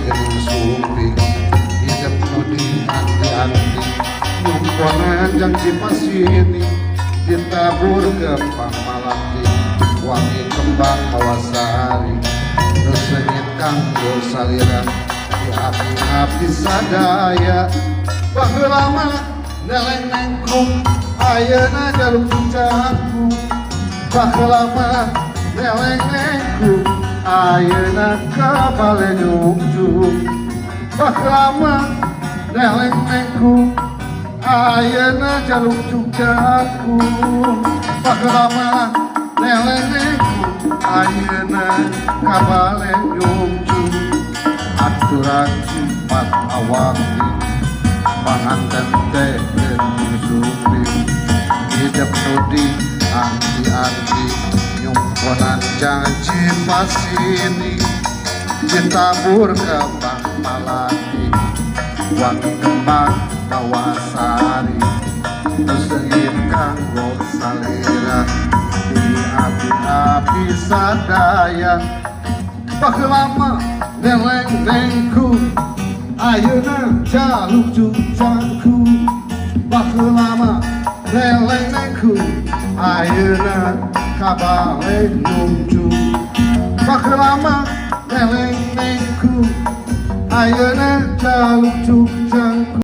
geuning sumping. Hidup nu di anti-anti, nyumponan janji pasini, ditabur kembang malati, wangi kembang mawasari, nu seungit kanggo salira, di api-api sadaya. Baheula mah neleng nengkung, ayeuna jaluk jangkung. Baheula mah neleng nengkung, ayeuna kabale nyungcung. Baheula mah neleng nengkung, ayeuna jaluk jangkung. Baheula mah neleng nengkung, ayeuna kabale nyungcung. Aturan sifat awakti, panganten teh geuning sumping. Hidup nu di anti-anti, nyumponan janji pasini, ditabur kembang malati, wangi kembang bawasari, nu seungit kanggo salira, di api-api sadaya. Baheula mah neleng nengkung, ayeuna jaluk jangkung. Baheula mah neleng nengkung, ayeuna kabale nyungcung. Baheula mah neleng nengkung, ayeuna jaluk jangkung.